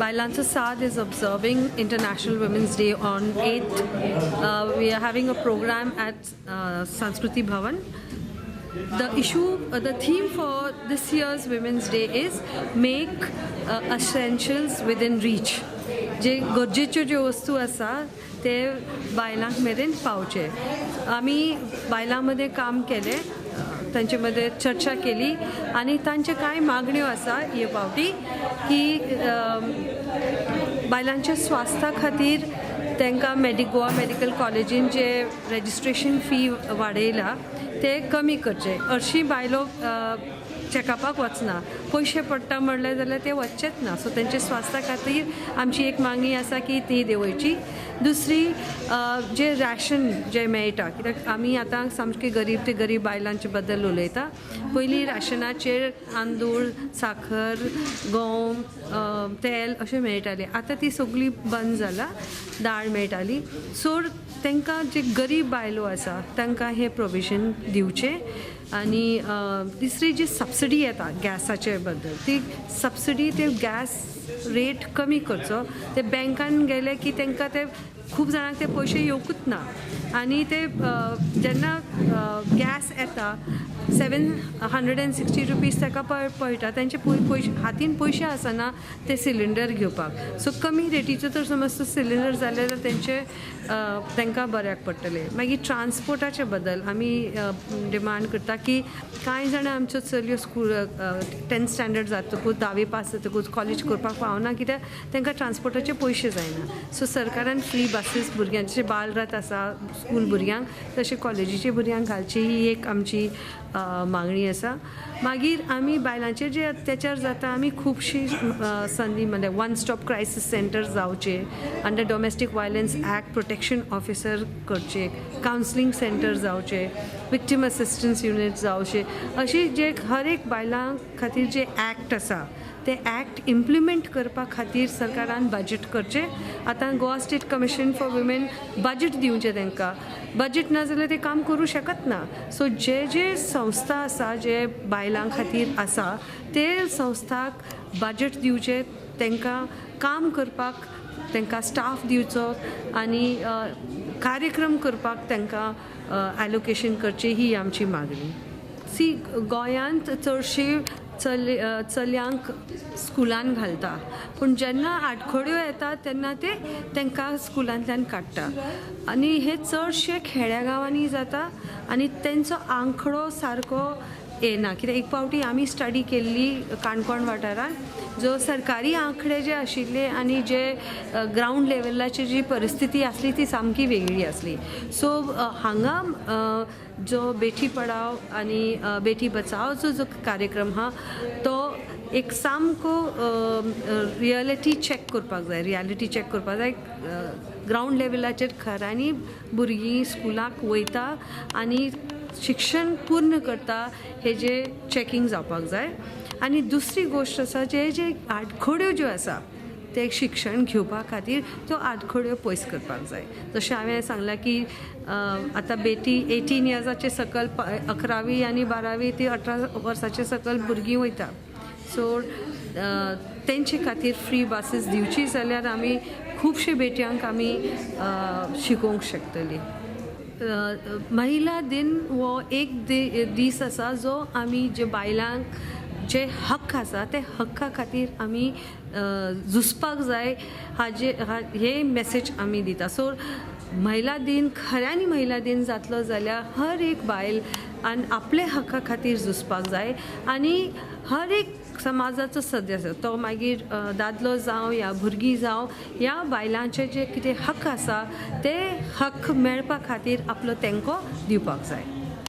बायलांचो साद is observing International Women's Day on 8th. We are having a program at Sanskriti Bhavan. The issue, the theme for this year's Women's Day is "Make Essentials Within Reach." जे गरजेच्यो ज्यो वस्तू आसा ते बायलांक मेरेन पावचे. आमी बायलां मदें काम केलें, तांचे मदें चर्चा केली आनी तांचे कांय मागण्यो आसा हे फावटी की बायलांच्या स्वास्थ्या खातीर तांकां गोवा मेडिकल कॉलेजीन जे रेजिस्ट्रेशन फी वाडयला ते कमी करचे. हरशीं बायलो चॅकअपाक वचना, पयशे पडटा म्हणलें जाल्यार ते वचचेच ना. सो तेंच्या स्वास्थ्या खातीर आमची एक मागणी आसा की ती देंवयची. दुसरी, जे रॅशन जे मेळटा, कित्याक आमी आतां सामकी गरीब ते गरीब बायलांचे बद्दल उलयता. पयलीं रॅशनाचेर तांदूळ, साखर, गंव, तेल अशें मेळटालें. आतां ती सगळी बंद जाला. दाळ मेळटाली. सो तांकां, जे गरीब बायलो आसा तांकां हें प्रोविजन दिवचें. आनी तिसरी, जी सबसिडी येता गॅसाचे बद्दल, ती सबसिडी, ते गॅस रेट कमी करचो. ते बँकान गेले की तांकां ते खूब जाणांक ते पयशे येवकूच ना आनी ते जेन्ना गॅस येता ₹760 ताका पडटा. तेंचे पयशे हातीन पयशे आसना ते सिलिंडर घेवपाक. सो कमी रेटीचो तर समज तो सिलिंडर जाले जाल्यार तेंचे तांकां बऱ्याक पडटलें. मागीर ट्रान्सपोर्टाचे बद्दल आमी डिमांड करता की कांय जाणां आमच्यो चलयो स्कूल 10th standard जातकूच, धावी पास जातकूच कॉलेज करपाक पावना, कित्याक तांकां ट्रान्सपोर्टाचे पयशे जायना. सो सरकारान फ्री बसीस भुरग्यांचे, बालरथ आसा स्कूल भुरग्यांक, तशें कॉलेजीच्या भुरग्यांक घालची, ही एक आमची मागणी आसा. मागीर आमी बायलांचेर जे अत्याचार जाता, आमी खुबशी संदी, म्हणल्यार वन स्टॉप क्रायसीस सेंटर जावचे, under Domestic Violence Act protection officer करचे, कावन्सिलींग सेंटर जावचे, विक्टीम असिस्टन्स युनीट जावचे, अशी जे हर एक बायलां खातीर जे एक्ट आसा ते एक्ट इम्प्लिमेंट करपा खातीर सरकारान बजट करचें. आतां Goa State Commission for Women budget दिवचें तांकां. बजट ना जाल्यार ते काम करूं शकत ना. सो जे जे संस्था आसा, जे बायलां खातीर आसा, ते संस्थाक बजट दिवचें, तांकां काम करपाक तांकां स्टाफ दिवचो आनी कार्यक्रम करपाक तांकां एलोकेशन करचें, ही आमची मागणी. सी, गोंयांत चडशी चलयांक स्कुलान घालता, पूण जेन्ना आडखळ्यो येता तेन्ना ते तांकां स्कुलांतल्यान काडटा आनी हे चडशे खेड्या गांवांनी जाता आनी तेंचो आंकडो सारको येना, कित्याक एक फावटी आमी स्टडी केल्ली काणकोण वाठारांत, जो सरकारी आंकडे जे आशिल्ले आनी जे ग्रावंड लेवलाची जी परिस्थिती आसली ती सामकी वेगळी आसली. सो हांगा जो बेटी पढाओ आनी बेटी बचाओचो जो कार्यक्रम आहा तो एक सामको रियलिटी चॅक करपाक जाय. रियलिटी चॅक करपाक जाय, ग्रावंड लेवलाचेर खऱ्यांनी भुरगीं स्कुलाक वयता आनी शिक्षण पूर्ण करता हेजें चॅकींग जावपाक जाय. आनी दुसरी गोश्ट आसा, जे जे आडखड्यो ज्यो आसा ते शिक्षण घेवपा खातीर, त्यो आडखड्यो पयस करपाक जाय. जशें हांवें सांगलां की आतां बेटी 18 इयर्साचे सकल 11वी आनी 12वी ती 18 वर्साचे सकल भुरगीं वयता. सो तेंचे खातीर फ्री बसीस दिवची जाल्यार आमी खुबशे बेटयांक आमी शिकोवंक शकतलीं. महिला दिन हो एक दीस आसा जो आमी जे बायलांक जे हक्क आसा ते हक्का खातीर आमी झुजपाक जाय, हाजे हे मॅसेज आमी दिता. सो महिला दिन, खऱ्यांनी महिला दिन जातलो जाल्यार हर एक बायल आनी आपल्या हक्का खातीर झुजपाक जाय आनी हर एक समाजाचो सदस्य, तो मागीर दादलो जावं या भुरगीं जावं, ह्या बायलांचे जे कितें हक्क आसा ते हक्क मेळपा खातीर आपलो तेंको दिवपाक जाय.